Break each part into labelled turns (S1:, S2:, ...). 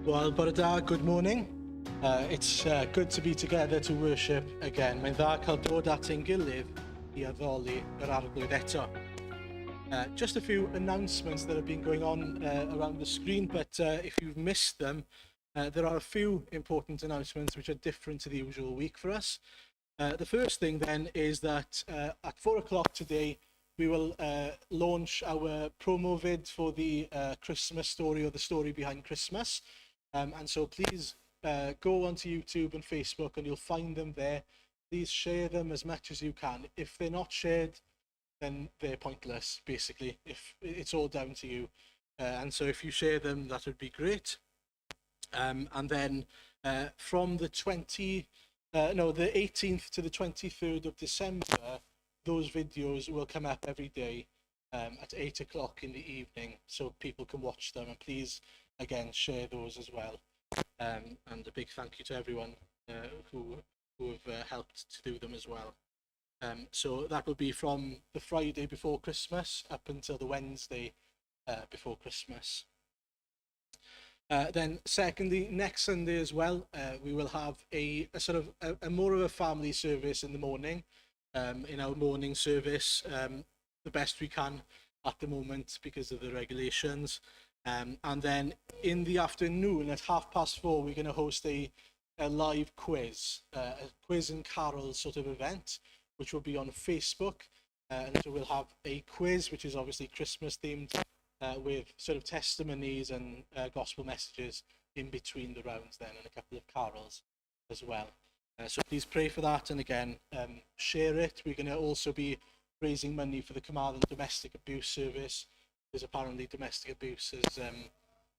S1: Well, bore da, good morning. It's good to be together to worship again. Mae'n dda cael dod at ein gilydd i addoli yr Arglwydd eto. Just a few announcements that have been going on around the screen, but if you've missed them, there are a few important announcements which are different to the usual week for us. The first thing then is that at 4 o'clock today, we will launch our promo vid for the Christmas story or the story behind Christmas. And so please go onto YouTube and Facebook and you'll find them there. Please share them as much as you can. If they're not shared, then they're pointless, basically. If it's all down to you. And so if you share them, that would be great. And then from the 20, no, the 18th to the 23rd of December, those videos will come up every day at 8 o'clock in the evening so people can watch them. And please, again, share those as well. And a big thank you to everyone who have helped to do them as well. So that will be from the Friday before Christmas up until the Wednesday before Christmas. Then secondly, next Sunday as well, we will have a sort of a more of a family service in the morning. In our morning service, the best we can at the moment because of the regulations. And then in the afternoon at 4:30, we're going to host a live quiz, a quiz and carol sort of event, which will be on Facebook. And so we'll have a quiz, which is obviously Christmas themed, with sort of testimonies and gospel messages in between the rounds then, and a couple of carols as well. So please pray for that, and again, share it. We're going to also be raising money for the Carmarthen Domestic Abuse Service, because apparently domestic abuse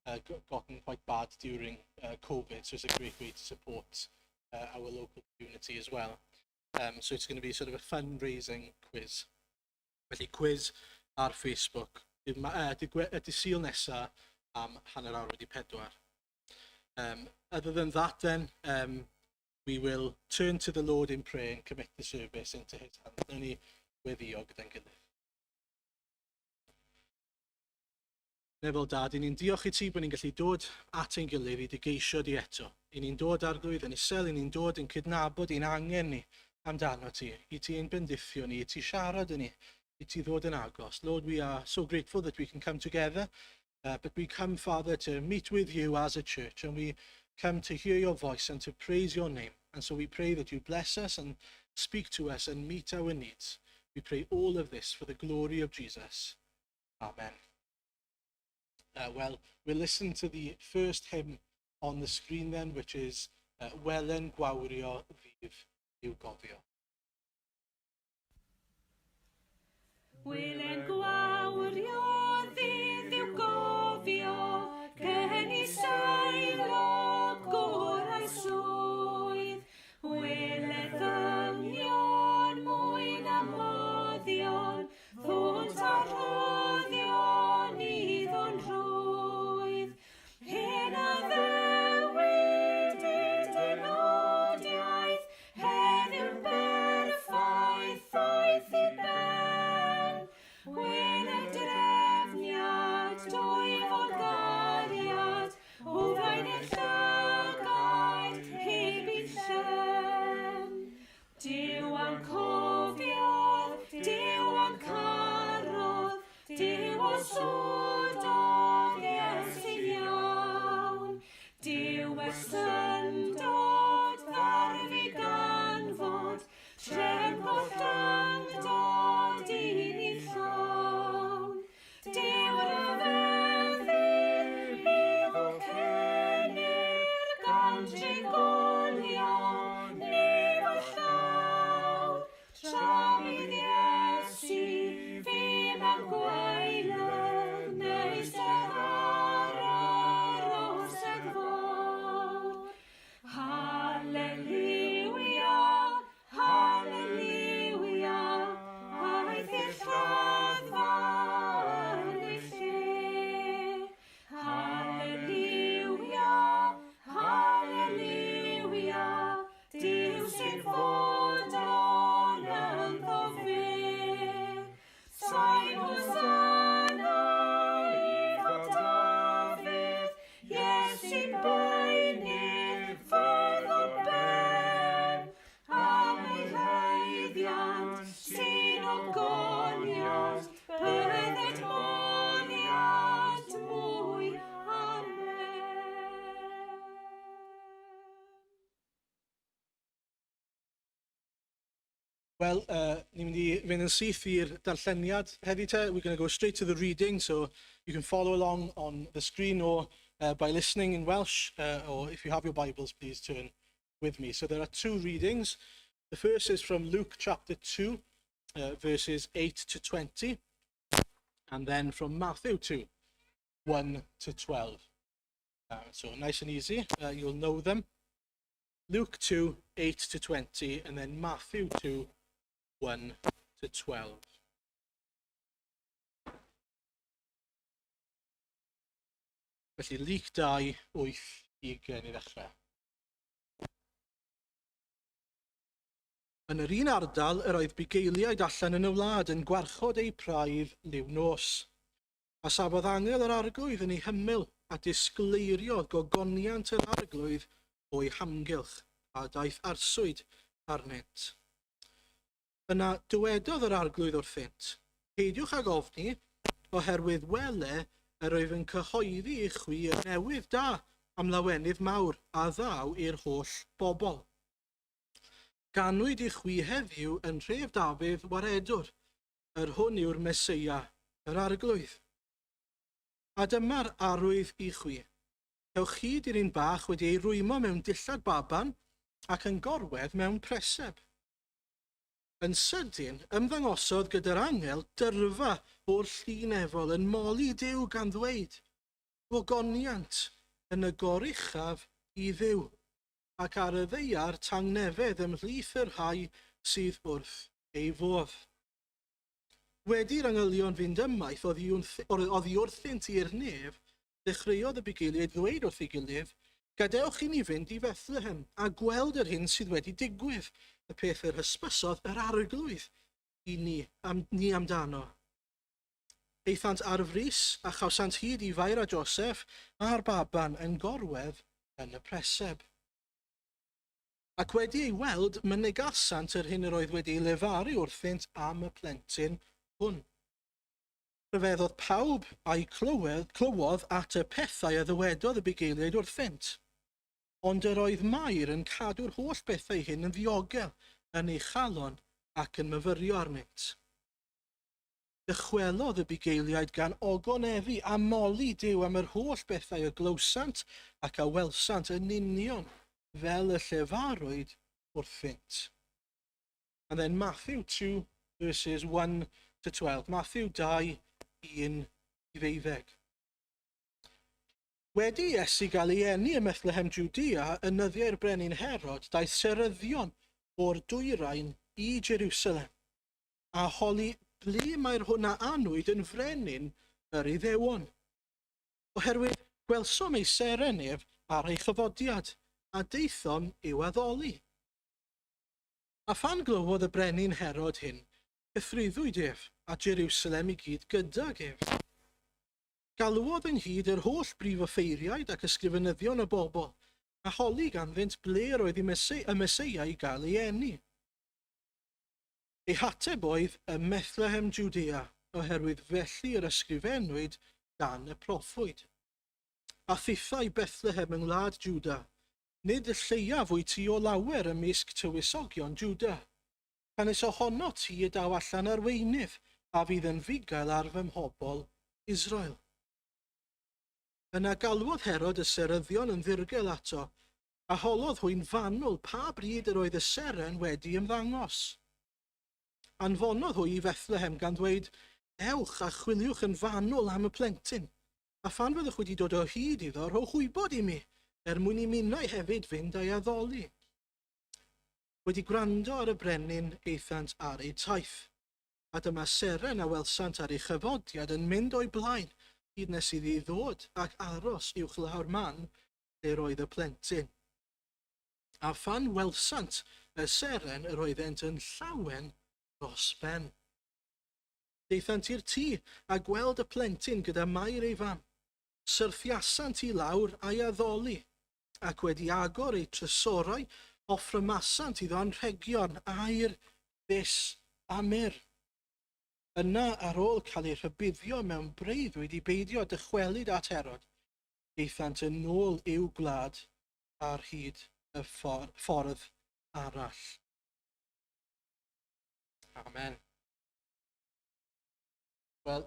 S1: has gotten quite bad during COVID, so it's a great way to support our local community as well. So it's going to be sort of a fundraising quiz. Felly quiz ar Facebook. Dydd Sul nesa am 4:30. Other than that then, we will turn to the Lord in prayer and commit the service into his hands. Nawn ni weddio gyda'n gilydd. Nefol Dad, i ni'n diolch i ti bod ni'n gallu dod at ein gilydd i dy geisio di eto. I ni'n dod, Arglwydd, yn isel, i ni'n dod yn cydnabod ein angen ni amdano ti, i ti ein bendithio ni, i ti siarad â ni, i ti ddod yn agos. Lord, we are so grateful that we can come together, but we come, Father, to meet with you as a church, and we come to hear your voice and to praise your name. And so we pray that you bless us and speak to us and meet our needs. We pray all of this for the glory of Jesus. Amen. Well, we'll listen to the first hymn on the screen then, which is Wele'n Gwawrio Ddydd i'w Gofio.
S2: Wele'n gwawrio ddydd i'w gofio, geni sail o gorau swydd. Wele ddynion mwy na moddion, ddont a rhoddion iddo'n rhwydd. Hen addewid dynodiaeth, heddiw'n berffaith ddaeth i ben. Wele drefniad dwyfol gariad, o flaen y llygaid heb ei llen. Duw a'n cofiodd, Duw a'n carodd, Duw osododd Iesu'n iawn. Duw er syndod ddarfu ganfod, trefn gollyngdod i ni llawn. Duw ryfeddir iddo cenir gan drigolion nef a llawr. Tra bydd Iesu fyw mewn gwaeledd.
S1: Wel, ni'n mynd i fynd yn syth i'r darlleniad heddi te. We're going to go straight to the reading, so you can follow along on the screen or by listening in Welsh, or if you have your Bibles, please turn with me. So there are two readings. The first is from Luke chapter 2, verses 8 to 20, and then from Matthew 2, 1 to 12. So nice and easy, you'll know them. Luke 2, 8 to 20, and then Matthew 2, 1 to 12. Felly, Luc 2, 8 i 20 i ddechrau. Yn yr un ardal yr oedd bugeiliaid allan yn y wlad yn gwarchod eu praidd liw nos. A safodd angel yr Arglwydd yn ei hymyl, a disgleiriodd gogoniant yr Arglwydd o'i hamgylch, a daeth arswyd arnynt. Yna dywedodd yr Arglwydd wrthynt, Peidiwch ag ofni, oherwydd wele, yr wyf yn cyhoeddi i chwi y newydd da am lawenydd mawr a ddaw i'r holl bobl. Ganwyd i chwi heddiw yn nhref Dafydd waredwr, yr hwn yw'r Meseia, yr Arglwydd. A dyma'r arwydd i chwi. Cewch hyd i'r un bach wedi ei rwymo mewn dillad baban ac yn gorwedd mewn preseb. Yn sydyn, ymddangosodd gyda'r angel dyrfa o'r llu nefol yn moli Duw gan ddweud, Gogoniant yn y goruchaf i Dduw, ac ar y ddaear tangnefedd ymhlith y rhai sydd wrth ei fodd. Wedi i'r angylion fynd ymaith oddi wrthynt i'r nef, dechreuodd y bugeiliaid ddweud wrth ei gilydd, Gadewch i ni fynd i Fethlehem a gweld yr hyn sydd wedi digwydd, y peth yr hysbysodd yr Arglwydd i ni, am, ni amdano. Aethant ar frys a chawsant hyd i Fair a Joseph a'r baban yn gorwedd yn y preseb. Ac wedi ei weld, mynegasant yr hyn yr oedd wedi ei lefaru wrthynt am y plentyn hwn. Rhyfeddodd pawb a'i clywed, clywodd at y pethau a ddywedodd y bugeiliaid wrthynt. Ond yr oedd Mair yn cadw'r holl bethau hyn yn ddiogel yn ei chalon ac yn myfyrio arnynt. Dychwelodd y bugeiliaid gan ogoneddu a moli Duw am yr holl bethau a glywsant ac a welsant yn union fel y llefarwyd wrthynt. And then Matthew 2 verses 1 to 12. Matthew 2, 1 i 12. Wedi i Iesu gael ei eni ym Methlehem Jwdea yn nyddiau'r brenin Herod, daeth seryddion o'r dwyrain i Jerusalem, a holi ble mae'r hwn a anwyd yn frenin yr Iddewon. Oherwydd gwelsom ei seren ef ar ei chyfodiad, a daethom i'w addoli. A phan glywodd y brenin Herod hyn, cythruddwyd ef, a Jerusalem i gyd gydag ef. Galwodd ynghyd yr holl brif offeiriaid ac ysgrifenyddion y bobl, a holi ganddynt ble yr oedd y Meseia i gael ei eni. Ei hateb oedd, Ym Methlehem Jwdea, oherwydd felly yr ysgrifennwyd gan y proffwyd. A thithau, Bethlehem yng ngwlad Jwda, nid y lleiaf wyt ti o lawer ymysg tywysogion Jwda. Canys ohonot ti y daw allan arweinydd a fydd yn fugail ar fy mhobl Israel. Yna galwodd Herod y seryddion yn ddirgel ato, a holodd hwy'n fanwl pa bryd yr oedd y seren wedi ymddangos. Anfonodd hwy i Fethlehem gan ddweud, Ewch a chwiliwch yn fanwl am y plentyn, a phan fyddwch wedi dod o hyd iddo, rhowch wybod i mi, er mwyn i minnau hefyd fynd a'i addoli. Wedi gwrando ar y brenin, aethant ar eu taith. A dyma seren a welsant ar ei chyfodiad yn mynd o'i blaen, hyd nes iddi ddod ac aros uwchlaw'r man lle roedd y plentyn. A phan welsant y seren yr oeddent yn llawen dros ben. Daethant i'r tŷ a gweld y plentyn gyda Mair ei fam. Syrthiasant i lawr a'i addoli, ac wedi agor eu trysorau, offrymasant iddo anrhegion, aur, fus a myrr. Yna, ar ôl cael eu rhybuddio mewn breuddwyd i beidio dychwelyd at Herod, aethant yn ôl i'w gwlad ar hyd y ffordd arall. Amen. Wel,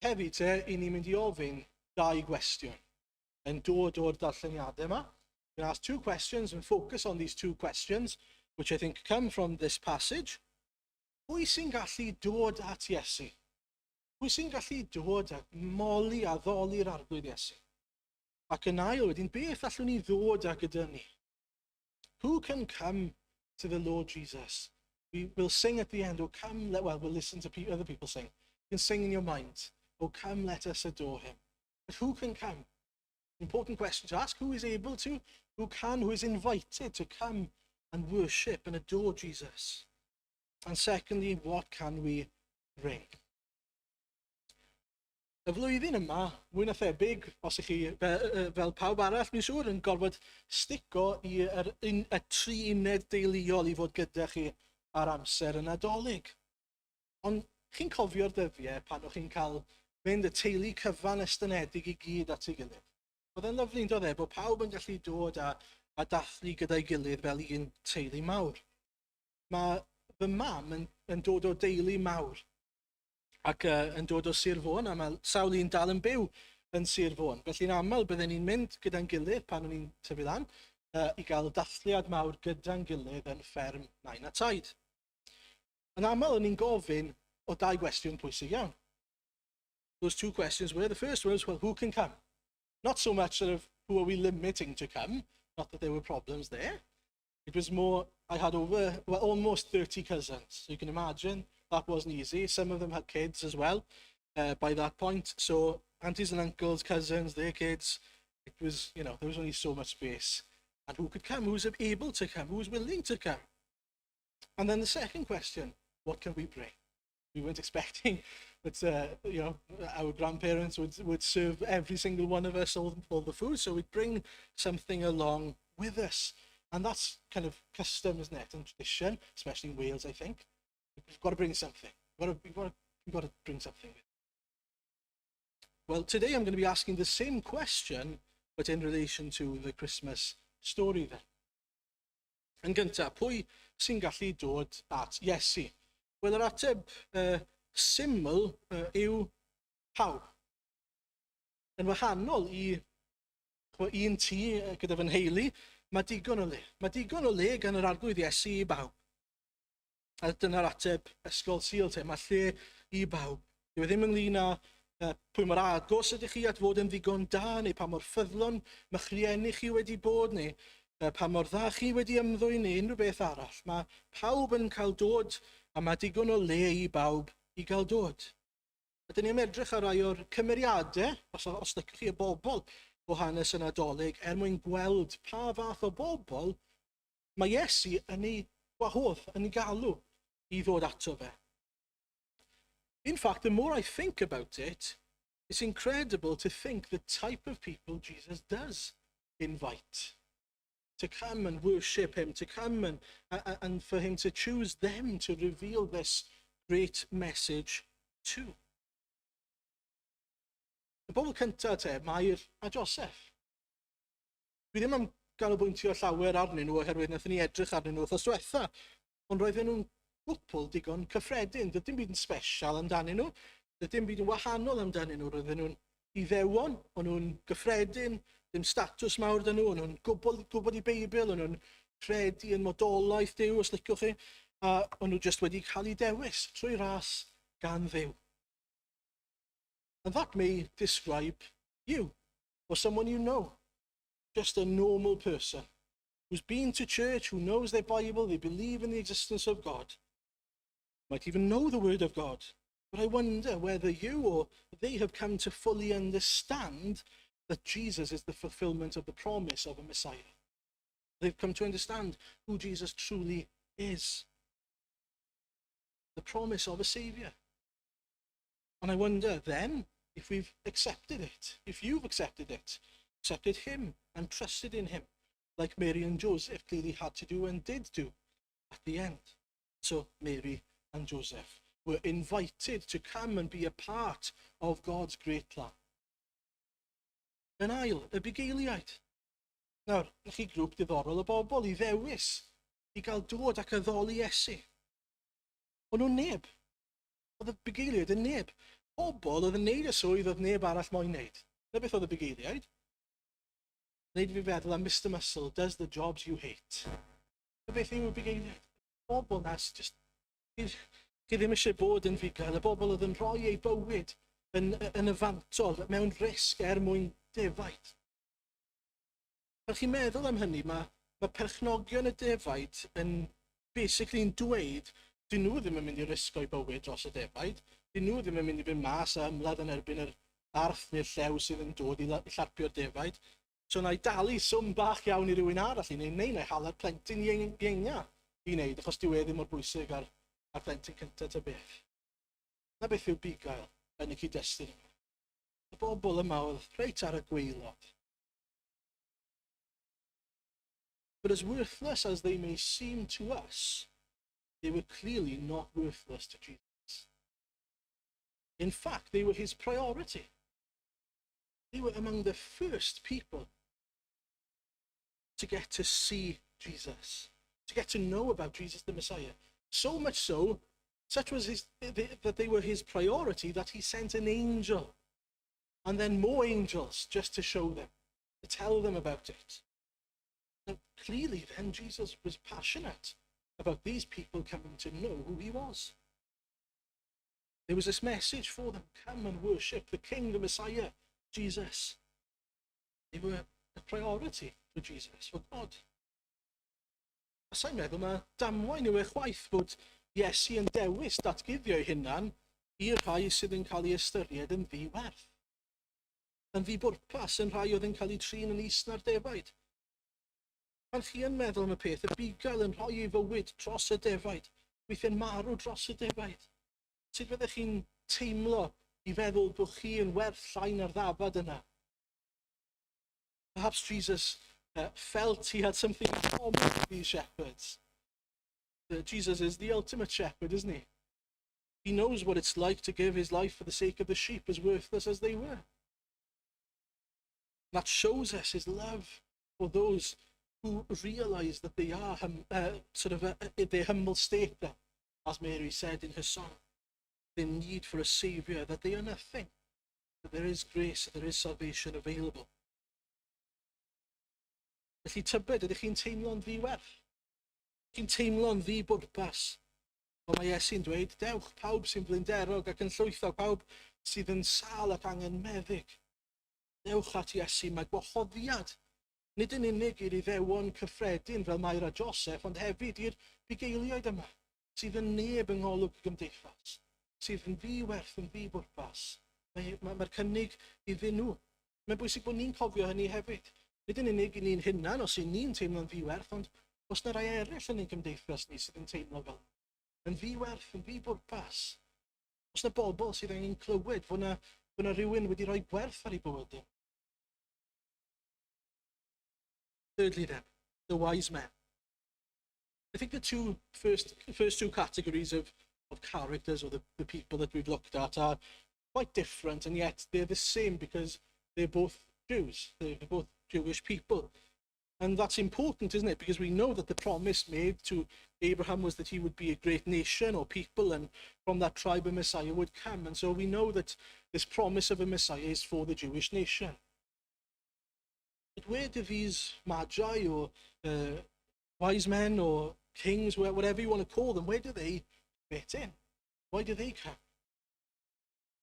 S1: heddi te, i ni'n mynd i ofyn dau gwestiwn yn dod o'r darlleniadau yma. I'm going to ask two questions and focus on these two questions, which I think come from this passage. Pwy sy'n gallu dod at Iesu? Pwy sy'n gallu dod a moli a addoli'r Arglwydd Iesu? Ac yn ail wedyn, beth allwn ni ddod â gyda ni? Who can come to the Lord Jesus? We will sing at the end, "Oh come, let," well, we'll listen to other people sing. You can sing in your mind, "Oh come, let us adore him." But who can come? Important question to ask. Who is able to? Who can? Who is invited to come and worship and adore Jesus? And secondly, what can we bring? Y flwyddyn yma, mwy na thebyg, os ych chi fel pawb arall, mi'n siŵr, yn gorfod stico i yr un, y tri uned deuluol i fod gyda chi ar amser y Nadolig. Ond chi'n cofio'r dyddiau pan o'ch chi'n cael mynd y teulu cyfan estynedig i gyd at ei gilydd. Oedd e'n lyfli, yn e, bod pawb yn gallu dod a dathlu gyda'i gilydd fel un teulu mawr. Mae fy mam yn dod o deulu mawr ac yn dod o Sir Fôn, a mae sawl un dal yn byw yn Sir Fôn. Felly'n aml bydden ni'n mynd gyda'n gilydd pan o'n i'n tyfu lan i gael dathliad mawr gyda'n gilydd yn fferm nain a taid. Yn aml o'n i'n gofyn o dau gwestiwn pwysig iawn. Those two questions were, the first one was, well, who can come? Not so much sort of who are we limiting to come, not that there were problems there. It was more, I had over, well, almost 30 cousins. So you can imagine that wasn't easy. Some of them had kids as well by that point. So aunties and uncles, cousins, their kids, it was, there was only so much space. And who could come? Who was able to come? Who was willing to come? And then the second question, what can we bring? We weren't expecting that our grandparents would serve every single one of us all the food. So we'd bring something along with us. And that's kind of custom, isn't it? And tradition, especially in Wales, I think. We've got to bring something. We've got to bring something. Well, today I'm going to be asking the same question, but in relation to the Christmas story then. Yn gyntaf, pwy sy'n gallu dod at Iesu? Wel, yr ateb syml yw pawb. Yn wahanol i un tŷ gyda fy nheulu, mae digon o le. Mae digon o le gan yr Arglwydd Iesu i bawb. A dyna'r ateb ysgol Sul te. Mae lle i bawb. Dyw e ddim ynglyn â pwy mor agos ydych chi at fod yn ddigon da, neu pa mor ffyddlon mae'ch rhieni chi wedi bod, neu pa mor dda chi wedi ymddwyn, neu unrhyw beth arall. Mae pawb yn cael dod, a mae digon o le i bawb i gael dod. A dyn ni'n edrych ar rai o'r cymeriadau, os licwch chi, y bobl o hanes y Nadolig, er mwyn gweld pa fath o bobl mae Iesu yn ei gwahodd, yn ei galw i ddod ato fe. In fact, the more I think about it, it's incredible to think the type of people Jesus does invite to come and worship him, to come and for him to choose them to reveal this great message to. Y bobl cyntaf te, Mair a Joseph. Dwi ddim am ganolbwyntio llawer arnyn nhw oherwydd wnaethon ni edrych arnyn nhw wythnos diwetha, ond roedden nhw'n gwpl digon cyffredin. Doedd dim byd yn special amdanyn nhw. Doedd dim byd yn wahanol amdanyn nhw. Roedden nhw'n Iddewon, o'n nhw'n gyffredin, dim statws mawr 'da nhw, o'n nhw'n gwybod eu Beibl, o'n nhw'n credu yn modolaeth Duw, os licwch chi, a o'n nhw jyst wedi cael eu dewis trwy ras gan Dduw. And that may describe you or someone you know. Just a normal person who's been to church, who knows their Bible, they believe in the existence of God, might even know the Word of God. But I wonder whether you or they have come to fully understand that Jesus is the fulfillment of the promise of a Messiah. They've come to understand who Jesus truly is. The promise of a Saviour. And I wonder then if we've accepted it, if you've accepted it, accepted him and trusted in him, like Mary and Joseph clearly had to do and did do at the end. So Mary and Joseph were invited to come and be a part of God's great plan. Yn ail, y bugeiliaid. Nawr, 'na chi grŵp diddorol o bobl i ddewis i gael dod ac addoli Iesu. O'n nhw'n neb. Oedd y bugeiliaid yn neb. Pobl oedd yn neud y swydd oedd neb arall moyn neud. Na beth oedd y bugeiliaid. Wneud fi feddwl am Mr Muscle, does the jobs you hate. Na beth yw y bugeiliaid. Pobl na, just, chi, chi ddim eisiau bod yn fugail. Y bobl oedd yn rhoi eu bywyd yn, yn y fantol mewn risg er mwyn defaid. Pan chi'n meddwl am hynny, mae, mae perchnogion y defaid yn basically'n dweud dyn nhw ddim yn mynd i risgo'u bywyd dros y defaid, dyn nhw ddim yn mynd i fynd mas a ymladd yn erbyn yr arth neu'r llew sydd yn dod i llarpio'r defaid. So na i dalu swm bach iawn i rywun arall i wneud, neu na i hala'r plentyn ienga i wneud, achos dyw e ddim mor bwysig ar, ar plentyn cyntaf ta beth. Na beth yw bugail yn y cyd-destun yma. Y bobl yma oedd reit ar y gwaelod. But as worthless as they may seem to us, they were clearly not worthless to Jesus. In fact, they were his priority. They were among the first people to get to see Jesus, to get to know about Jesus the Messiah. So much so, such was his, that they were his priority, that he sent an angel and then more angels just to show them, to tell them about it. Now, clearly, then, Jesus was passionate about these people coming to know who he was. There was this message for them: come and worship the King, the Messiah, Jesus. They were a priority for Jesus, for God. A sa'n meddwl mae damwain yw e chwaith bod Iesu yn dewis datguddio ei hunan i'r rhai sydd yn cael ei ystyried yn ddi-werth. Yn ddibwrpas, yn rhai oedd yn cael eu trin yn is na'r defaid. Pan chi yn meddwl am y peth, y bugail yn rhoi ei fywyd dros y defaid, weithiau'n marw dros y defaid. Sut fyddech chi'n teimlo i feddwl bod chi yn werth llai na'r ddafad yna? Perhaps Jesus felt he had something in common with these shepherds. Jesus is the ultimate shepherd, isn't he? He knows what it's like to give his life for the sake of the sheep, as worthless as they were. That shows us his love for those who realize that they are sort of their humble state then, as Mary said in her song. Their need for a saviour, that they are nothing, that there is grace, that there is salvation available. Felly tybed, ydych chi'n teimlo'n ddiwerth? Chi'n teimlo'n ddibwrpas? Wel, mae Iesu'n dweud, dewch pawb sy'n blinderog ac yn llwytho, pawb sydd yn sâl ac angen meddyg. Dewch at Iesu, mae gwahoddiad. Nid yn unig i'r Iddewon cyffredin fel Mair a Joseph, ond hefyd i'r bugeiliaid yma, sydd yn neb yng ngolwg y gymdeithas, sydd yn ddiwerth, yn ddibwrpas. Mae'r mae, mae cynnig iddyn nhw. Mae'n bwysig bod ni'n cofio hynny hefyd. Nid yn unig i ni'n hunan, os y'n ni'n teimlo'n ddiwerth, ond os na rai eraill yn ein cymdeithas ni sydd yn teimlo fel yn ddiwerth, yn ddibwrpas. Os na bobl sydd angen clywed fod na, fod na rhywun wedi rhoi gwerth ar ei bywyd nhw. Thirdly then, the wise men. I think the first two categories of characters or the people that we've looked at are quite different, and yet they're the same because they're both Jews. They're both Jewish people. And that's important, isn't it? Because we know that the promise made to Abraham was that he would be a great nation or people, and from that tribe a Messiah would come. And so we know that this promise of a Messiah is for the Jewish nation. But where do these magi or wise men or kings, whatever you want to call them, where do they fit in? Why do they come?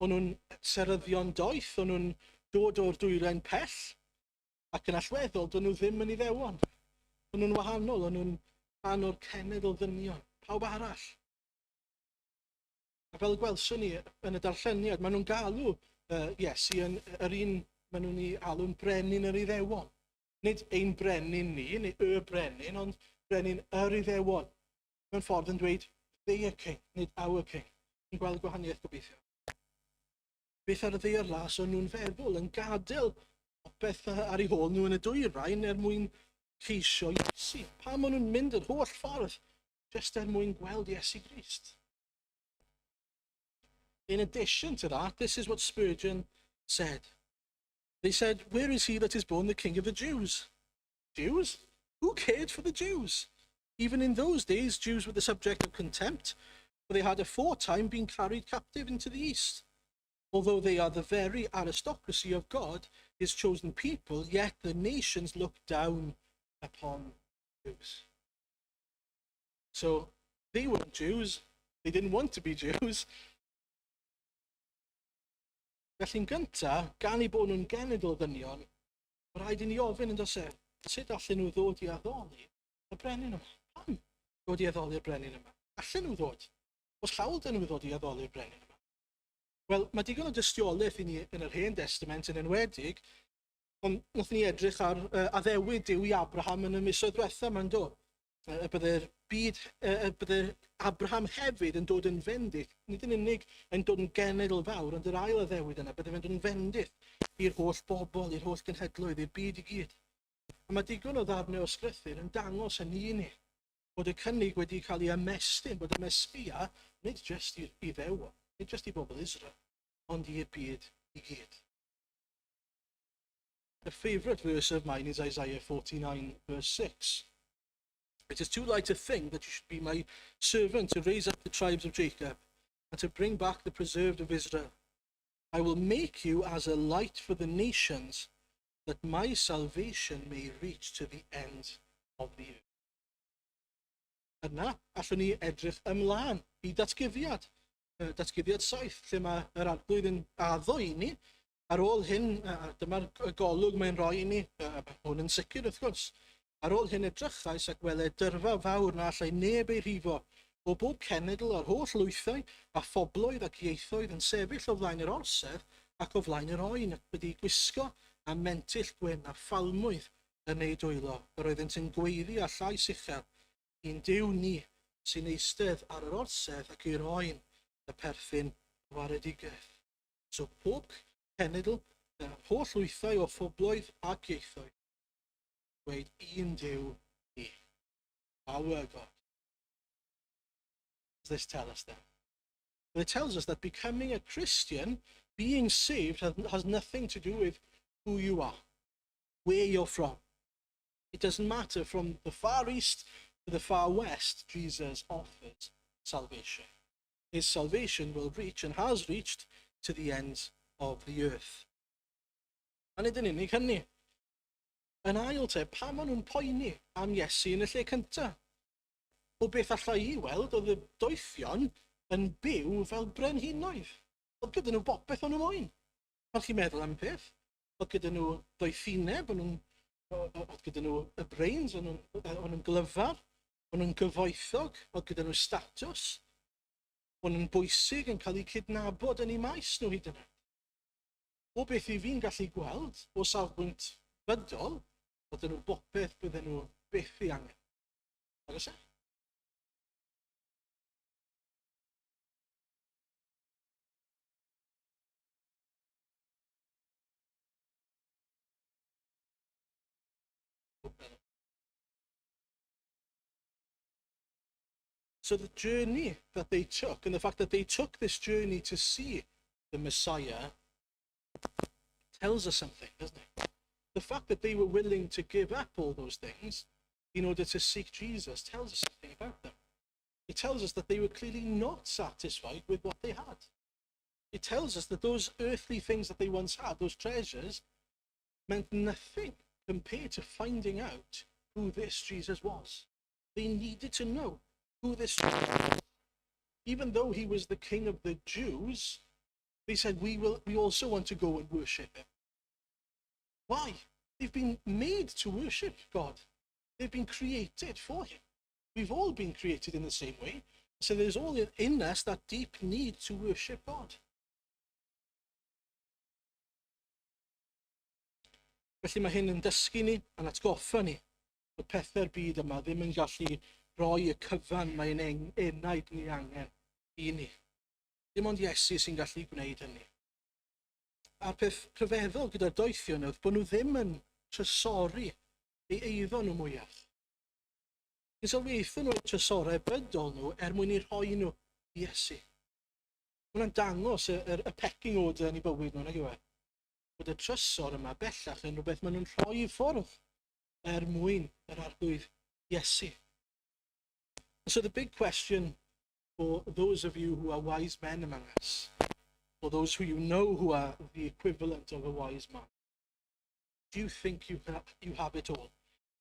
S1: O'n nhw'n seryddion doeth, o'n nhw'n dod o'r dwyrain pell, ac yn allweddol, do'n nhw ddim yn Iddewon. O'n nhw'n wahanol, o'n nhw'n rhan o'r cenedl ddynion, pawb arall. A fel gwelson ni yn y darlleniad, maen nhw'n galw Iesu yn yr un maen nhw'n ei alw'n brenin yr Iddewon. Nid ein brenin ni, neu y brenin, ond brenin yr Iddewon. Mewn ffordd yn dweud, their king, nid our king. Yn gweld gwahaniaeth, gobeithio. Beth ar y ddaear las o'n nhw'n feddwl yn gadael popeth ar ei hôl nhw yn y dwyrain er mwyn ceisio Iesu? Pam o'n nhw'n mynd yr holl ffordd jyst er mwyn gweld Iesu Grist? In addition to that, this is what Spurgeon said. They said, "Where is he that is born the King of the Jews?" Jews? Who cared for the Jews? Even in those days, Jews were the subject of contempt. For they had aforetime been carried captive into the east. Although they are the very aristocracy of God, his chosen people, yet the nations look down upon Jews. So they weren't Jews. They didn't want to be Jews. Felly'n gyntaf, gan eu bod nhw'n genedl ddynion, mae rhaid i ni ofyn yn does e, sut allan nhw ddod i addoli y brenin yma? Pam ddod i addoli'r brenin yma? Allan nhw ddod? Oes hawl 'da nhw ddod i addoli'r brenin yma? Wel, mae digon o dystiolaeth i ni yn yr Hen Destament yn enwedig, ond wnaethon ni edrych ar addewid Duw i Abraham yn y misoedd diwetha yma, do? Y bydde'r byd, y bydde Abraham hefyd yn dod yn fendith, nid yn unig yn dod yn genedl fawr, ond yr ail addewid yna, bydde fe'n dod yn fendith i'r holl bobl, i'r holl genhedloedd, i'r byd i gyd. A mae digon o ddarnau o sgrythur yn dangos hynny i ni, bod y cynnig wedi cael ei ymestyn, bod y Mesia, nid jyst i'r Iddewon, nid jyst i bobl Israel, ond i'r byd i gyd. A favourite verse of mine is Isaiah 49 verse 6. It is too light a thing that you should be my servant to raise up the tribes of Jacob and to bring back the preserved of Israel. I will make you as a light for the nations, that my salvation may reach to the end of the earth. Yna, allwn ni edrych ymlaen i datguddiad, datguddiad 7, lle mae yr arglwydd yn addo i ni. Ar ôl hyn, a dyma'r golwg mae'n rhoi i ni, hwn yn sicr wrth gwrs, ar ôl hyn edrychais ac wele dyrfa fawr na allai neb ei rhifo, o bob cenedl a'r holl lwythau a phobloedd ac ieithoedd yn sefyll o flaen yr orsedd ac o flaen yr oen, ac wedi gwisgo â mentyll gwyn a phalmwydd yn eu dwylo, yr oeddynt yn gweiddi â llais uchel, I'n Duw ni, sy'n eistedd ar yr orsedd ac i'r oen y perthyn y waredigaeth. So pob cenedl, holl lwythau o phobloedd ac ieithoedd, dweud un Duw ni. Our God. Does this tell us then? Well, it tells us that becoming a Christian, being saved, has nothing to do with who you are, where you're from. It doesn't matter from the far east to the far west, Jesus offers salvation. His salvation will reach and has reached to the ends of the earth. A nid yn unig hynny. Yn ail te, pam maen nhw'n poeni am Iesu yn y lle cyntaf? O beth allai i weld, oedd y doethion yn byw fel brenhinoedd. Oedd gyda nhw bopeth o'n nhw moyn. Pan chi'n meddwl am y peth, oedd gyda nhw ddoethineb, o'n nhw'n oedd gyda nhw y brains, o'n nhw'n glyfar, o'n nhw'n gyfoethog, oedd gyda nhw statws, o'n nhw'n bwysig yn cael eu cydnabod yn eu maes nhw hyd yn oed. O beth i fi'n gallu gweld o safbwynt bydol, oedd nhw bopeth bydden nhw byth ei angen. Nag oes e? So the journey that they took, and the fact that they took this journey to see the Messiah, tells us something, doesn't it? The fact that they were willing to give up all those things in order to seek Jesus tells us something about them. It tells us that they were clearly not satisfied with what they had. It tells us that those earthly things that they once had, those treasures, meant nothing compared to finding out who this Jesus was. They needed to know who this Jesus was. Even though he was the king of the Jews, they said, we also want to go and worship him. Why? They've been made to worship God. They've been created for him. We've all been created in the same way. So there's all in us that deep need to worship God. Felly mae hyn yn dysgu ni a'n atgoffa ni bod pethau'r byd yma ddim yn gallu rhoi y cyfan mae'n enaid ni angen i ni. Dim ond Iesu sy'n gallu gwneud hynny. A'r peth rhyfeddol gyda'r doethion oedd bod nhw ddim yn trysori ei eiddo nhw mwyach. Yn sylwi aethon nhw eu trysorau bydol nhw er mwyn eu rhoi nhw i Iesu. Hwna'n dangos y, y, y pecking order yn eu bywyd nhw, nag yw e? Bod y trysor yma bellach yn rhywbeth maen nhw'n rhoi i ffwrdd er mwyn yr arglwydd Iesu. And so the big question For those of you who are wise men among us, or those who you know who are the equivalent of a wise man, do you think you have it all?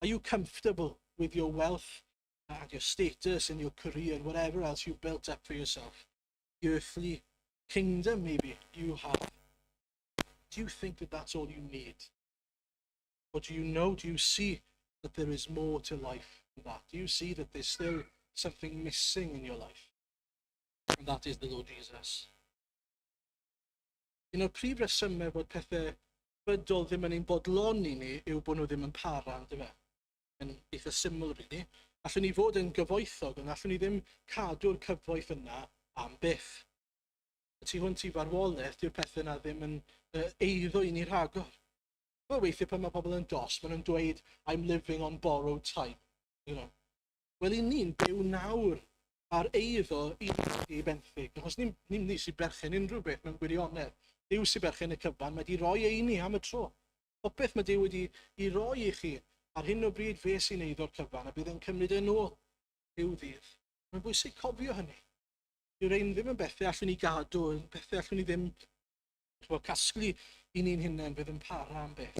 S1: Are you comfortable with your wealth and your status and your career and whatever else you've built up for yourself? The earthly kingdom, maybe, you have. Do you think that that's all you need? Or do you see that there is more to life than that? Do you see that there's still something missing in your life? And that is the Lord Jesus. Un o'r prif resymau fod pethau bydol ddim yn ein bodloni ni yw bod nhw ddim yn para, on'd yfe? Yn eitha syml, really. Allwn ni fod yn gyfoethog, ond allwn ni ddim cadw'r cyfoeth yna am byth. Y tu hwnt i farwolaeth, dyw'r pethau yna ddim yn eiddo i ni rhagor. Wel, weithiau pan mae pobl yn dost, maen nhw'n dweud, "I'm living on borrowed time." Wel, i ni'n byw nawr ar eiddo i ni benthyg. Achos ni sy'n berchen unrhyw beth mewn gwirionedd. Duw sy'n berchen y cyfan, mae wedi rhoi e i ni am y tro. Popeth mae Duw wedi i roi i chi ar hyn o bryd, fe sy'n eiddo'r cyfan a bydd yn cymryd yn ôl rhyw ddydd. Mae'n bwysig cofio hynny. Dyw rhain ddim yn bethau allwn ni gadw, yn bethau allwn ni ddim, ch'mod, casglu i ni'n hunain fydd yn para am byth.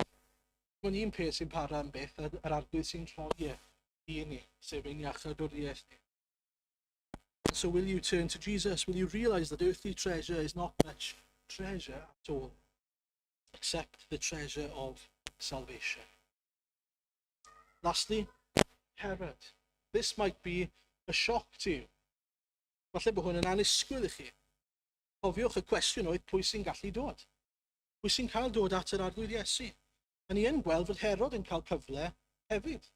S1: Mae'n un peth sy'n para am byth, yr Arglwydd sy'n rhoi e i ni, sef ein iachawdwriaeth ni. So will you turn to Jesus? Will you realise that earthly treasure is not much treasure at all, except the treasure of salvation? Lastly, Herod. This might be a shock to you. Falle bod hwn yn annisgwyl i chi. Cofiwch, y cwestiwn oedd pwy sy'n gallu dod? Pwy sy'n cael dod at yr Arglwydd Iesu? A ni yn gweld fod Herod yn cael cyfle hefyd.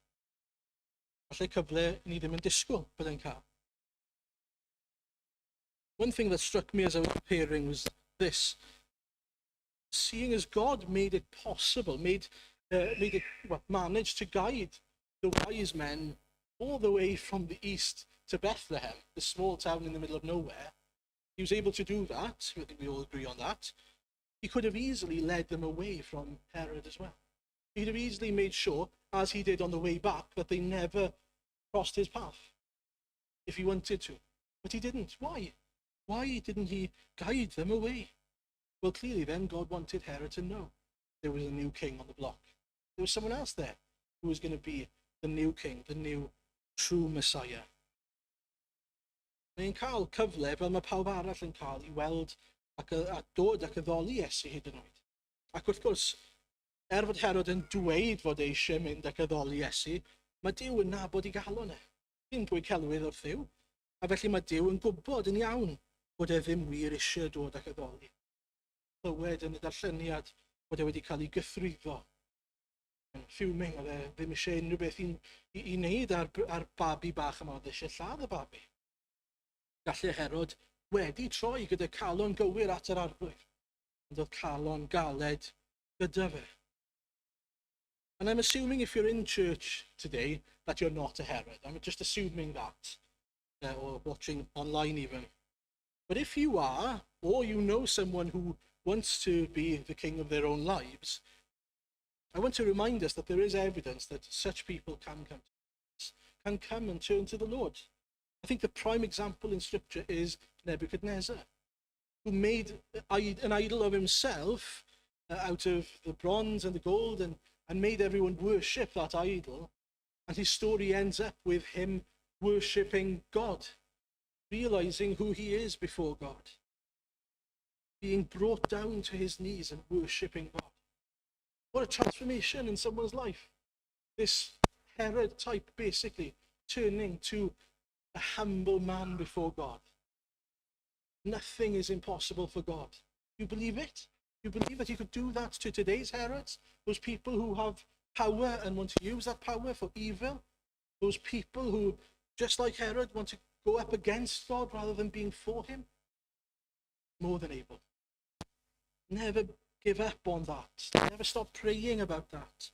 S1: Falle cyfle ni ddim yn disgwyl bydd yn cael. One thing that struck me as I was preparing was this. Seeing as God made it possible, made it, well, managed to guide the wise men all the way from the east to Bethlehem, the small town in the middle of nowhere, he was able to do that. I think we all agree on that. He could have easily led them away from Herod as well. He'd have easily made sure, as he did on the way back, that they never crossed his path if he wanted to. But he didn't. Why? Why didn't he guide them away? Well, clearly then God wanted Herod to know there was a new king on the block. There was someone else there who was going to be the new king, the new true Messiah. Mae'n cael cyfle, fel mae pawb arall yn cael, i weld ac, a dod ac addoli Iesu hyd yn oed. Ac wrth gwrs, er fod Herod yn dweud fod e eisiau mynd ac addoli Iesu, mae Duw yn nabod ei galon e. Dim dweud celwydd wrth Dduw. A felly mae Duw yn gwybod yn iawn bod e ddim wir eisiau dod ac addoli. Clywed yn y darlleniad bod e wedi cael ei gythruddo. Yn fuming, oedd e ddim eisiau unrhyw beth i wneud ar babi bach yma, oedd e eisiau lladd y babi. Gallai Herod wedi troi gyda calon gywir at yr Arglwydd, ond oedd calon galed gyda fe. And I'm assuming if you're in church today that you're not a Herod. I'm just assuming that, or watching online even. But if you are, or you know someone who wants to be the king of their own lives, I want to remind us that there is evidence that such people can come to Jesus, can come and turn to the Lord. I think the prime example in Scripture is Nebuchadnezzar, who made an idol of himself out of the bronze and the gold and made everyone worship that idol. And his story ends up with him worshipping God, realizing who he is before God, being brought down to his knees and worshipping God. What a transformation in someone's life. This Herod type, basically, turning to a humble man before God. Nothing is impossible for God. You believe it? You believe that he could do that to today's Herods? Those people who have power and want to use that power for evil? Those people who, just like Herod, want to go up against God rather than being for him? More than able. Never give up on that. Never stop praying about that.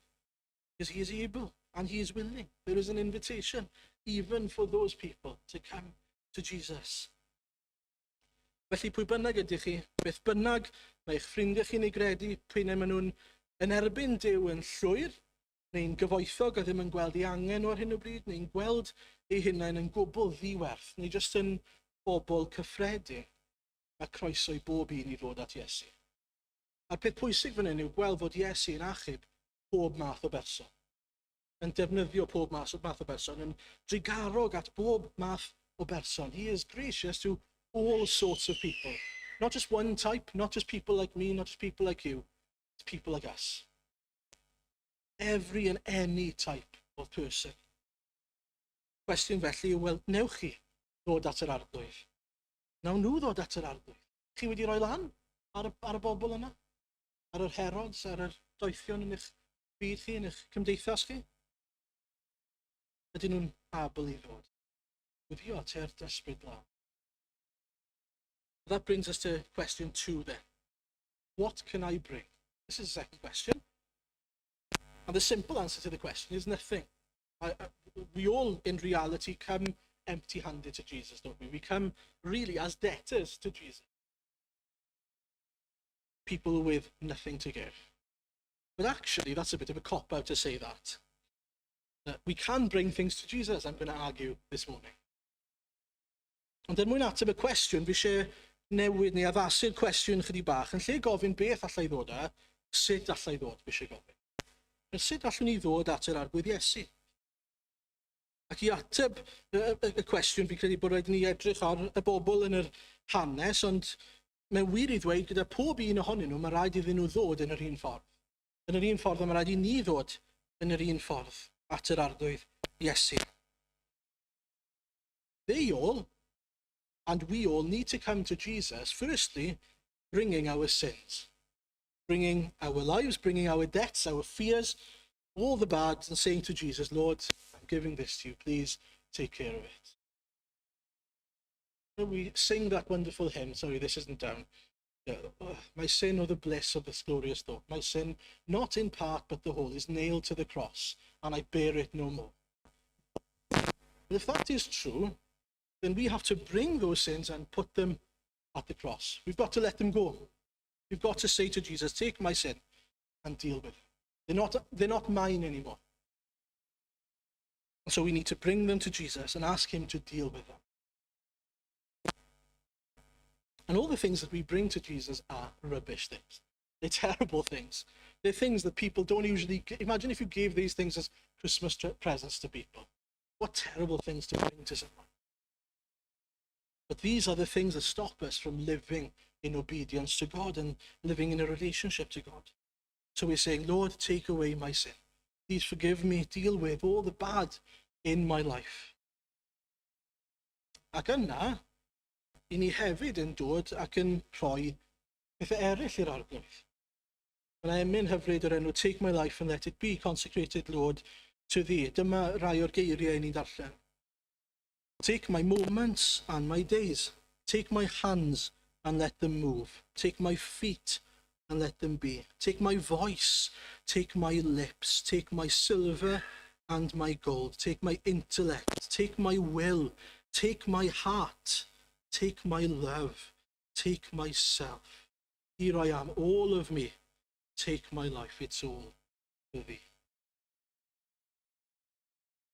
S1: Because he is able and he is willing. There is an invitation even for those people to come to Jesus. Felly pwy bynnag ydych chi, beth bynnag mae eich ffrindiau chi'n ei gredu, pwy neu maen nhw'n yn erbyn Duw yn llwyr, neu'n gyfoethog a ddim yn gweld ei angen ar hyn o bryd, neu'n gweld eu hunain yn gwbl ddiwerth, neu jyst yn bobl cyffredin, mae croeso i bob un i ddod at Iesu. A'r peth pwysig fan hyn yw gweld fod Iesu yn achub pob math o berson. Yn defnyddio pob math o berson, yn drugarog at bob math o berson. He is gracious to all sorts of people. Not just one type, not just people like me, not just people like you. It's people like us. Every and any type of person. Cwestiwn felly yw, wel, newch chi ddod at yr Arglwydd? Nawn nhw ddod at yr Arglwydd? Chi wedi rhoi lan ar y bobl yna? Ar yr Herods, ar yr doethion yn eich byd chi, yn eich cymdeithas chi? Ydyn nhw'n abl i ddod? Gweddio tua'r Ysbryd Glân. That brings us to question two then. What can I bring? This is the second question. And the simple answer to the question is nothing. We all, in reality, come empty-handed to Jesus, don't we? We come really as debtors to Jesus. People with nothing to give. But actually, that's a bit of a cop-out to say that. We can bring things to Jesus, I'm going to argue this morning. Ond er mwyn ateb y cwestiwn, fi eisiau newid neu addasu'r cwestiwn chydig bach. Yn lle gofyn beth allai ddod â, sut allai ddod, fi eisiau gofyn. Sut allwn ni ddod at yr Arglwydd Iesu? Ac i ateb y cwestiwn, fi'n credu bod rhaid i ni edrych ar y bobl yn yr hanes, ond mae'n wir i ddweud gyda pob un ohonyn nhw, mae rhaid iddyn nhw ddod yn yr un ffordd. Yn yr un ffordd, a mae rhaid i ni ddod yn yr un ffordd at yr Arglwydd Iesu. They all, and we all, need to come to Jesus, firstly, bringing our sins, bringing our lives, bringing our debts, our fears, all the bad, and saying to Jesus, "Lord, I'm giving this to you. Please take care of it." We sing that wonderful hymn. Sorry, this isn't down. "My sin, oh, the bliss of this glorious thought. My sin, not in part but the whole, is nailed to the cross, and I bear it no more." But if that is true, then we have to bring those sins and put them at the cross. We've got to let them go. We've got to say to Jesus, "Take my sin and deal with it. They're not mine anymore." And so we need to bring them to Jesus and ask him to deal with them. And all the things that we bring to Jesus are rubbish things. They're terrible things. They're things that people don't usually. Imagine if you gave these things as Christmas presents to people. What terrible things to bring to someone. But these are the things that stop us from living in obedience to God and living in a relationship to God. So we're saying, "Lord, take away my sin. Please forgive me, deal with all the bad in my life." Ac yna, i ni hefyd yn dod ac yn rhoi pethau eraill i'r Arglwydd. Mae yna emyn hyfryd o'r enw "Take My Life and Let It Be Consecrated, Lord, to Thee". Dyma rai o'r geiriau ni'n darllen. Take my moments and my days. Take my hands and let them move. Take my feet and let them be. Take my voice, take my lips, take my silver and my gold. Take my intellect, take my will, take my heart, take my love, take myself. Here I am, all of me. Take my life, it's all for thee.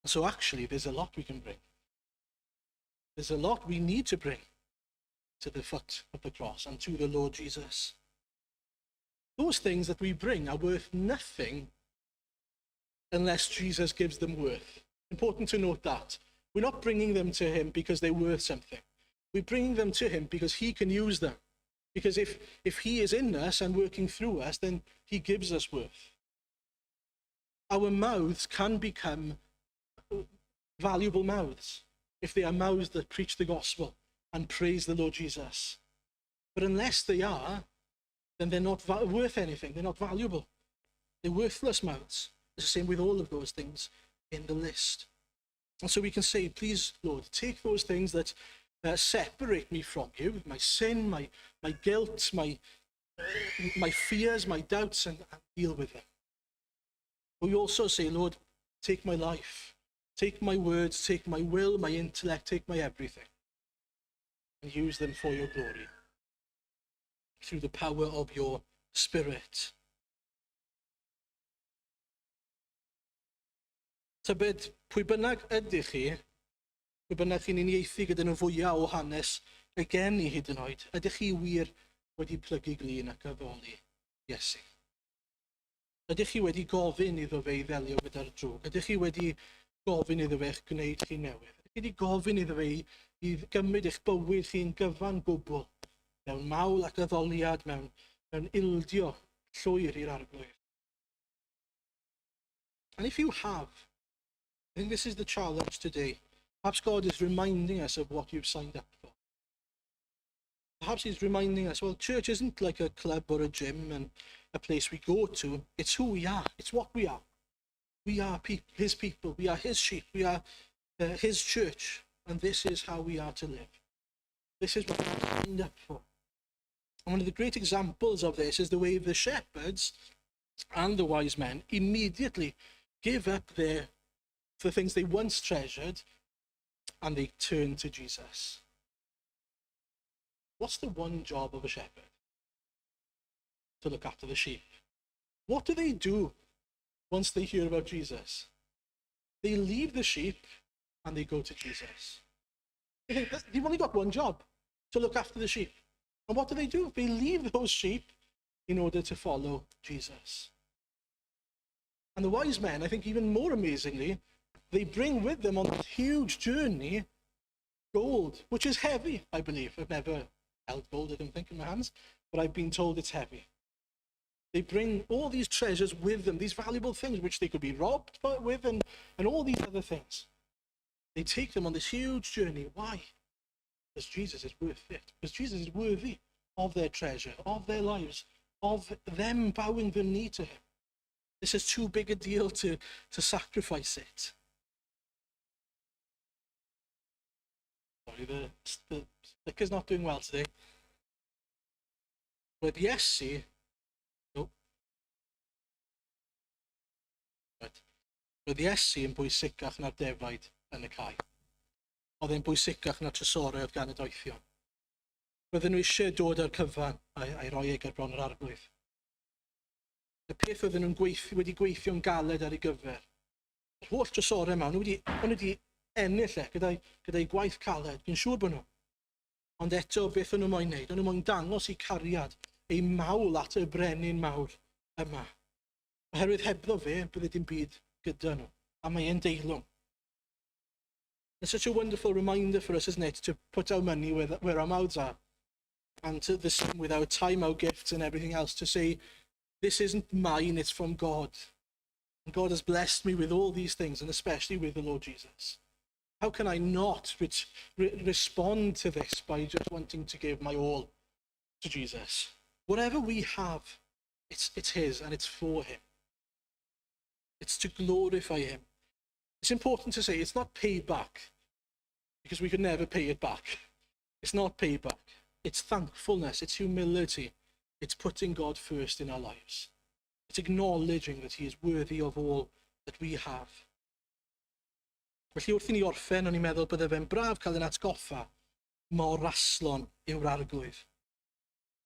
S1: And so actually, there's a lot we can bring. There's a lot we need to bring to the foot of the cross and to the Lord Jesus. Those things that we bring are worth nothing unless Jesus gives them worth. Important to note that. We're not bringing them to him because they're worth something. We're bringing them to him because he can use them. Because if he is in us and working through us, then he gives us worth. Our mouths can become valuable mouths if they are mouths that preach the gospel and praise the Lord Jesus. But unless they are, then they're not worth anything. They're not valuable. They're worthless mouths. It's the same with all of those things in the list. And so we can say, "Please, Lord, take those things that separate me from you, my sin, my guilt, my fears, my doubts, and deal with them." But we also say, "Lord, take my life, take my words, take my will, my intellect, take my everything, and use them for your glory through the power of your Spirit." Tybed, pwy bynnag ydych chi, Pwy bynnag chi'n uniaethu gyda nhw fwyaf o hanes y geni hyd yn oed, ydych chi wir wedi plygu glin ac addoli Iesu? Ydych chi wedi gofyn iddo fe i ddelio gyda'r drwg? Ydych chi wedi gofyn iddo fe eich gwneud chi newydd? Ydych chi wedi gofyn iddo fe i gymryd eich bywyd chi'n gyfan gwbl mewn mawl ac addoliad, mewn ildio llwyr i'r Arglwydd? And if you have, I think this is the challenge today. Perhaps God is reminding us of what you've signed up for. Perhaps He's reminding us, well, church isn't like a club or a gym and a place we go to. It's who we are. It's what we are. We are His people. We are His sheep. We are His church. And this is how we are to live. This is what we signed up for. And one of the great examples of this is the way the shepherds and the wise men immediately give up the things they once treasured and they turn to Jesus. What's the one job of a shepherd? To look after the sheep. What do they do once they hear about Jesus? They leave the sheep and they go to Jesus. They think, "You've only got one job, to look after the sheep." And what do? They leave those sheep in order to follow Jesus. And the wise men, I think even more amazingly, they bring with them on that huge journey gold, which is heavy, I believe. I've never held gold, I don't think, in my hands, but I've been told it's heavy. They bring all these treasures with them, these valuable things which they could be robbed with, and all these other things. They take them on this huge journey. Why? Because Jesus is worth it. Because Jesus is worthy of their treasure, of their lives, of them bowing the knee to him. This is too big a deal to sacrifice it. Sorry, the clicker's not doing well today. But Iesu, no. Right. Roedd Iesu yn bwysicach na'r defaid yn y cae. Oedd e'n bwysicach na'r trysorau oedd gan y doethion. Roedden nhw eisiau dod â'r cyfan a'i roi e ger bron yr Arglwydd. Y peth oedden nhw'n wedi gweithio'n galed ar ei gyfer. Yr holl drysorau yma, o'n nhw wedi ennill e gyda'i gwaith caled, fi'n siŵr bod nhw. Ond eto, beth o'n nhw moyn wneud? O'n nhw moyn dangos eu cariad, eu mawl at y brenin mawr yma. Oherwydd hebddo fe, bydde dim byd gyda nhw. A mae e'n deilwng. It's such a wonderful reminder for us, isn't it, to put our money where our mouths are. And to the same with our time, our gifts and everything else, to say, "This isn't mine, it's from God. And God has blessed me with all these things, and especially with the Lord Jesus. How can I not respond to this by just wanting to give my all to Jesus?" Whatever we have, it's His and it's for Him. It's to glorify Him. It's important to say it's not payback, because we could never pay it back. It's not payback. It's thankfulness, it's humility, it's putting God first in our lives. It's acknowledging that He is worthy of all that we have. Felly wrth i ni orffen, o'n i'n meddwl bydde fe'n braf cael ein atgoffa mor raslon yw'r Arglwydd.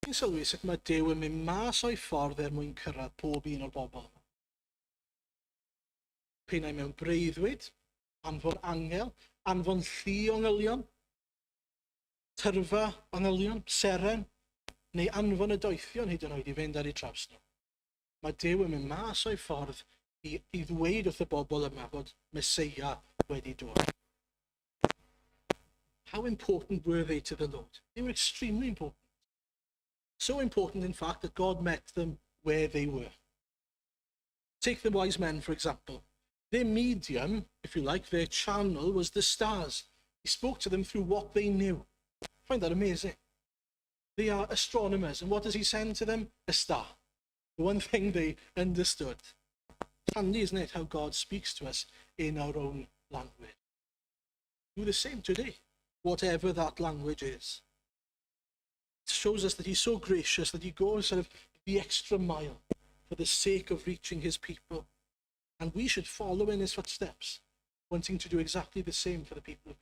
S1: Fi'n sylwi sut mae Duw yn mynd mas o'i ffordd er mwyn cyrraedd pob un o'r bobl yma. P'un ai mewn breuddwyd, anfon angel, anfon llu o angylion, tyrfa o angylion, seren, neu anfon y doethion hyd yn oed i fynd ar eu traws nhw. Mae Duw yn mynd mas o'i ffordd i ddweud wrth y bobl yma fod Meseia wedi dod. How important were they to the Lord? They were extremely important. So important, in fact, that God met them where they were. Take the wise men, for example. Their medium, if you like, their channel was the stars. He spoke to them through what they knew. I find that amazing. They are astronomers, and what does he send to them? A star. The one thing they understood. Handy, isn't it, how God speaks to us in our own language. Do the same today, whatever that language is. It shows us that he's so gracious that he goes sort of the extra mile for the sake of reaching his people. And we should follow in his footsteps, wanting to do exactly the same for the people.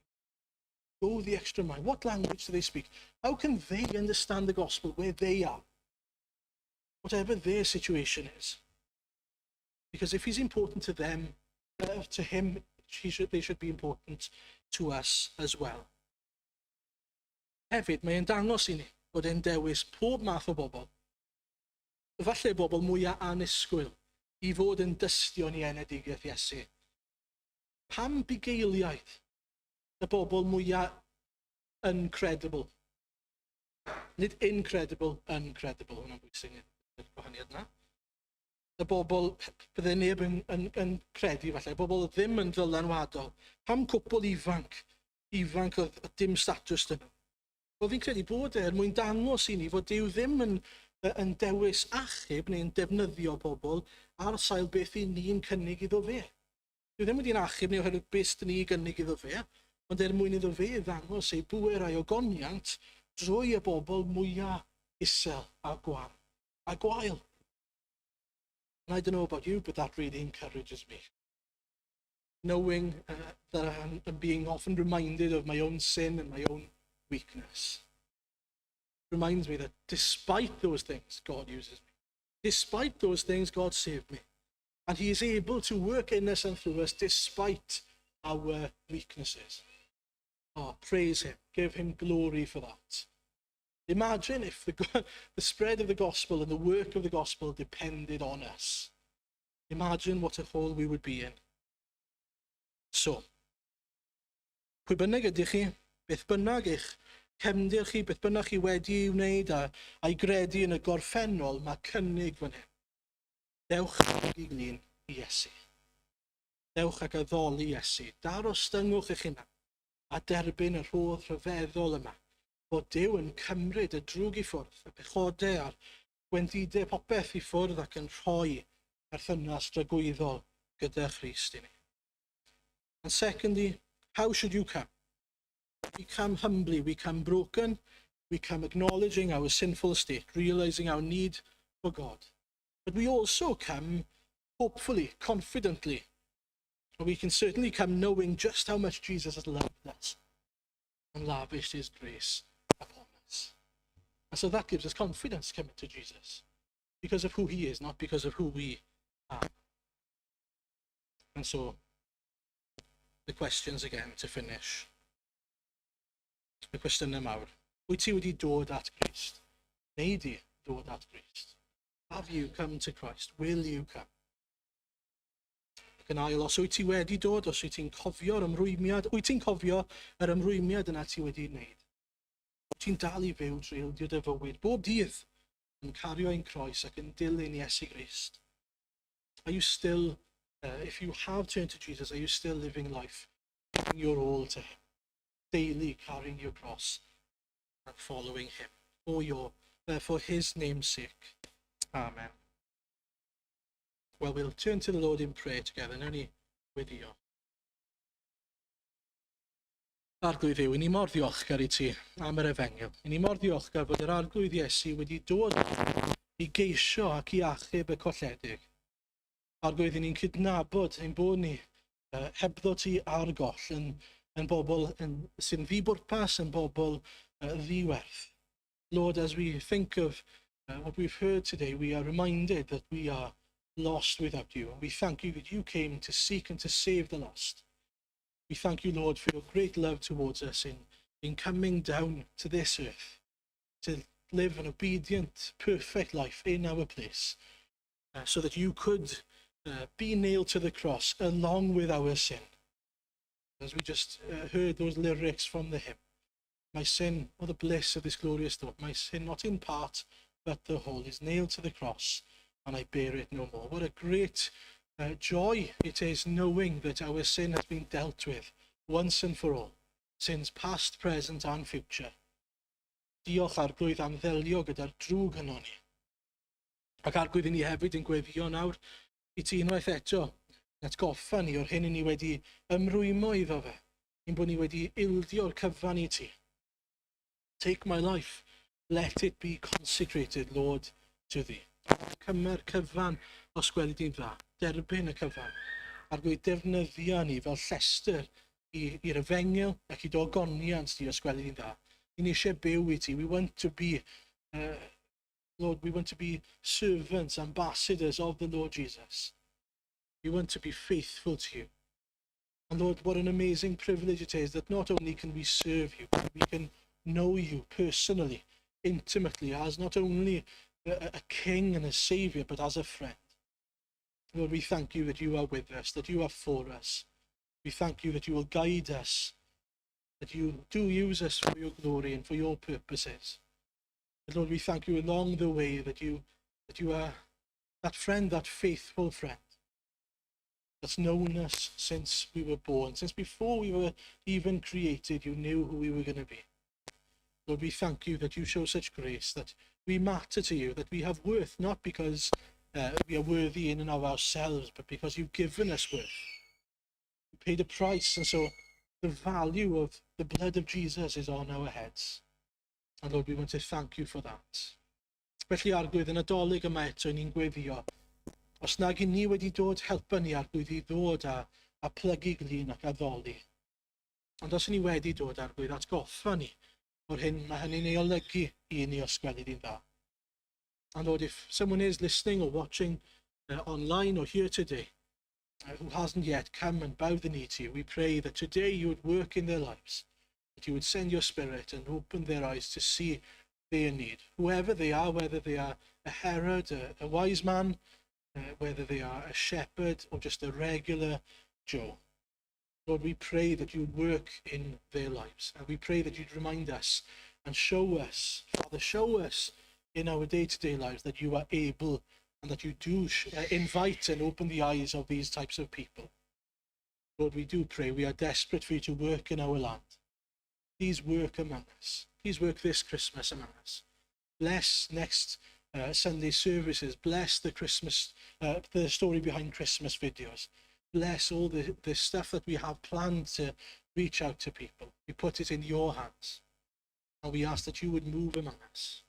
S1: Go the extra mile. What language do they speak? How can they understand the gospel where they are? Whatever their situation is. Because if he's important to them, to him, they should be important To us as well. Hefyd, mae'n dangos i ni bod e'n dewis pob math o bobl, falle bobl mwyaf annisgwyl, i fod yn dystion i enedigaeth Iesu. Pam bugeiliaid, y bobl mwyaf uncredible? Nid incredible, uncredible. Hwna'n bwysig, y gwahaniaeth yna. Y bobl, bydde neb yn credu falle, bobl ddim yn ddylanwadol. Pam cwpl ifanc oedd dim statws dyn nhw? Wel, fi'n credu bod e er mwyn dangos i ni fod Duw ddim yn dewis achub neu'n defnyddio pobl ar sail beth i ni'n cynnig iddo fe. Dyw ddim wedi'n achub ni oherwydd beth dyn ni gynnig iddo fe, ond er mwyn iddo fe ddangos ei bŵer a'i ogoniant drwy y bobl mwyaf isel a gwan a gwael. And I don't know about you, but that really encourages me. Knowing that I'm being often reminded of my own sin and my own weakness reminds me that despite those things, God uses me. Despite those things, God saved me. And He is able to work in us and through us despite our weaknesses. Oh, praise Him. Give Him glory for that. Imagine if the spread of the gospel and the work of the gospel depended on us. Imagine what a hole we would be in. So, pwy bynnag ydych chi, beth bynnag eich cefndir chi, beth bynnag chi wedi ei wneud a'i gredu yn y gorffennol, mae cynnig fan hyn. Dewch i glin i Iesu. Dewch ac addoli Iesu. Darostyngwch eich hunan a derbyn y rhodd rhyfeddol yma bod Duw yn cymryd y drwg i ffwrdd, y pechodau a'r gwendidau, popeth i ffwrdd ac yn rhoi perthynas dragwyddol gyda Christ i ni. And secondly, how should you come? We come humbly, we come broken, we come acknowledging our sinful state, realizing our need for God. But we also come, hopefully, confidently. And we can certainly come knowing just how much Jesus has loved us and lavished his grace upon us. And so that gives us confidence coming to Jesus because of who he is, not because of who we are. And so, the questions again to finish. Y cwestiynau mawr. Wyt ti wedi dod at Grist? Wnei di dod at Grist? Have you come to Christ? Will you come? Ac yn ail, os wyt ti wedi dod, os wyt ti'n cofio'r ymrwymiad, wyt ti'n cofio yr ymrwymiad yna ti wedi wneud? Wyt ti'n dal i fyw trwy ildio dy fywyd bob dydd yn cario ein croes ac yn dilyn Iesu Grist? Are you still, if you have turned to Jesus, are you still living life, giving your all to Him, daily carrying your cross and following Him for His name's sake? Amen. Well, we'll turn to the Lord in prayer together. Nawn ni weddio. Arglwydd Dduw, i ni mor ddiolchgar i ti am yr efengyl. I ni mor ddiolchgar bod yr Arglwydd Iesu wedi dod i geisio ac i achub y colledig. Arglwydd, i ni'n cydnabod ein bod ni hebddo ti ar goll yn bobl sy'n ddibwrpas, yn bobl ddiwerth. Lord, as we think of what we've heard today, we are reminded that we are lost without you. And we thank you that you came to seek and to save the lost. We thank you, Lord, for your great love towards us in coming down to this earth to live an obedient, perfect life in our place, so that you could be nailed to the cross along with our sin. As we just heard those lyrics from the hymn, my sin, oh, the bliss of this glorious thought, my sin, not in part, but the whole, is nailed to the cross, and I bear it no more. What a great joy it is knowing that our sin has been dealt with once and for all, sins past, present and future. Diolch, Arglwydd, am ddelio gyda'r drwg yno ni. Ac Arglwydd, i ni hefyd yn gweddio nawr i ti unwaith eto, atgoffa ni o'r hyn i ni wedi ymrwymo iddo fe, ein bod ni wedi ildio'r cyfan i ti. Take my life, let it be consecrated, Lord, to thee. Cymer cyfan os gweli di'n dda, derbyn y cyfan. Arglwydd, defnyddio ni fel llestr i'r efengyl ac i dy ogoniant di os gweli di'n dda. Ni eisiau byw i ti. We want to be, Lord, we want to be servants, ambassadors of the Lord Jesus. We want to be faithful to you. And Lord, what an amazing privilege it is that not only can we serve you, but we can know you personally, intimately, as not only a king and a savior, but as a friend. Lord, we thank you that you are with us, that you are for us. We thank you that you will guide us, that you do use us for your glory and for your purposes. But Lord, we thank you along the way that you are that friend, that faithful friend that's known us since we were born, since before we were even created, you knew who we were going to be. Lord, we thank you that you show such grace, that we matter to you, that we have worth, not because we are worthy in and of ourselves, but because you've given us worth. You paid a price, and so the value of the blood of Jesus is on our heads. And Lord, we want to thank you for that. Felly, Arglwydd, y Nadolig yma eto, ni'n gweddio. Os nag y'n ni wedi dod, helpa ni, Arglwydd, i ddod a plygu glin ac addoli. Ond os y'n ni wedi dod, Arglwydd, atgoffa ni o'r hyn mae hynny'n ei olygu i ni os gweli di'n dda. And Lord, if someone is listening or watching online or here today who hasn't yet come and bowed the knee to you, we pray that today you would work in their lives, that you would send your Spirit and open their eyes to see their need. Whoever they are, whether they are a Herod, a wise man, whether they are a shepherd or just a regular Joe. Lord, we pray that you would work in their lives, and we pray that you'd remind us and show us, Father, show us in our day-to-day lives that you are able and that you do invite and open the eyes of these types of people. Lord, we do pray. We are desperate for you to work in our land. Please work among us. Please work this Christmas among us. Bless next Sunday services. Bless the Christmas, the story behind Christmas videos. Bless all the stuff that we have planned to reach out to people. We put it in your hands. And we ask that you would move among us.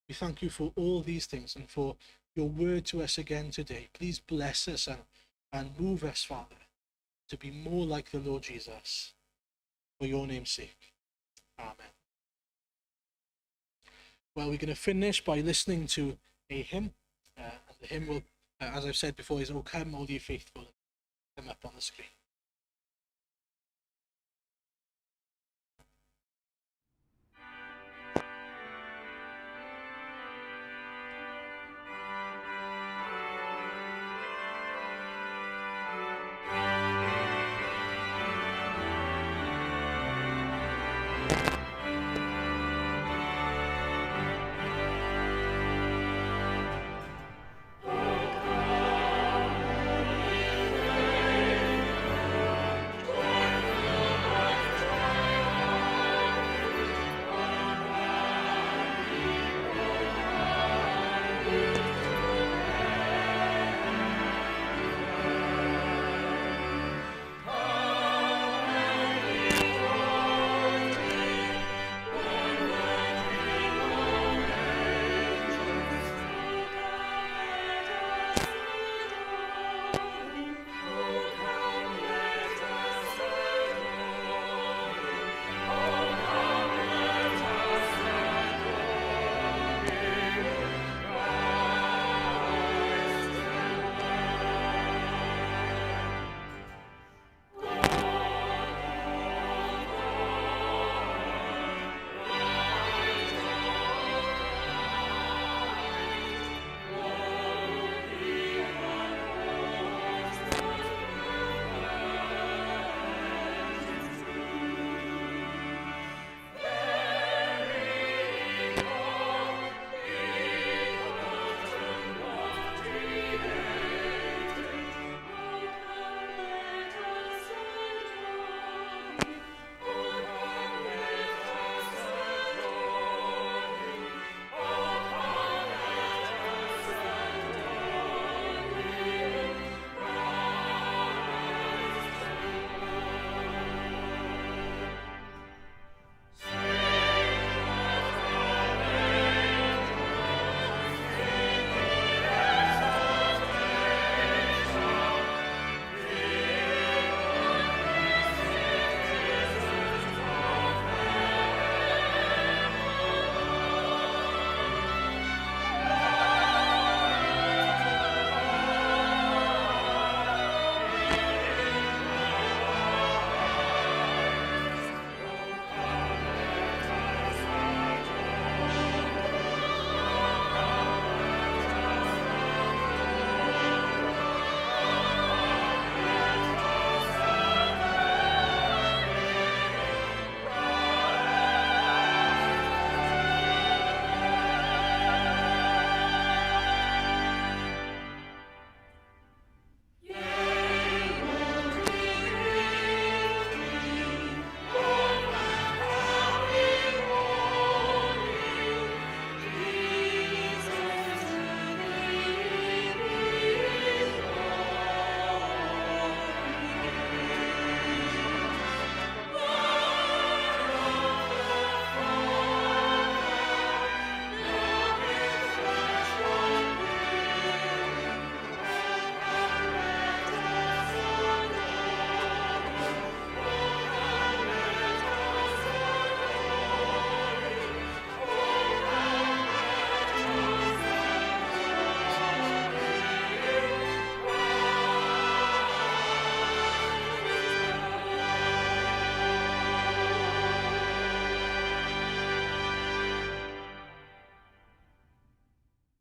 S1: We thank you for all these things and for your word to us again today. Please bless us and move us, Father, to be more like the Lord Jesus. For your name's sake. Amen. Well, we're going to finish by listening to a hymn. And the hymn will, as I've said before, is O Come All Ye Faithful. Come up on the screen.
S2: O come, all ye faithful.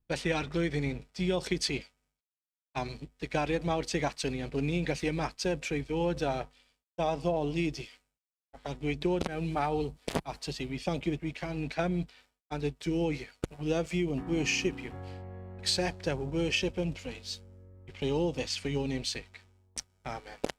S1: Felly Arglwydd, i ni'n diolch i ti am dy gariad mawr tuag ato ni, am bod ni'n gallu ymateb trwy ddod a addoli di. Ac Arglwydd, dod mewn mawl ato ti. We thank you that we can come and adore you, love you and worship you. Accept our worship and praise. We pray all this for your name's sake. Amen.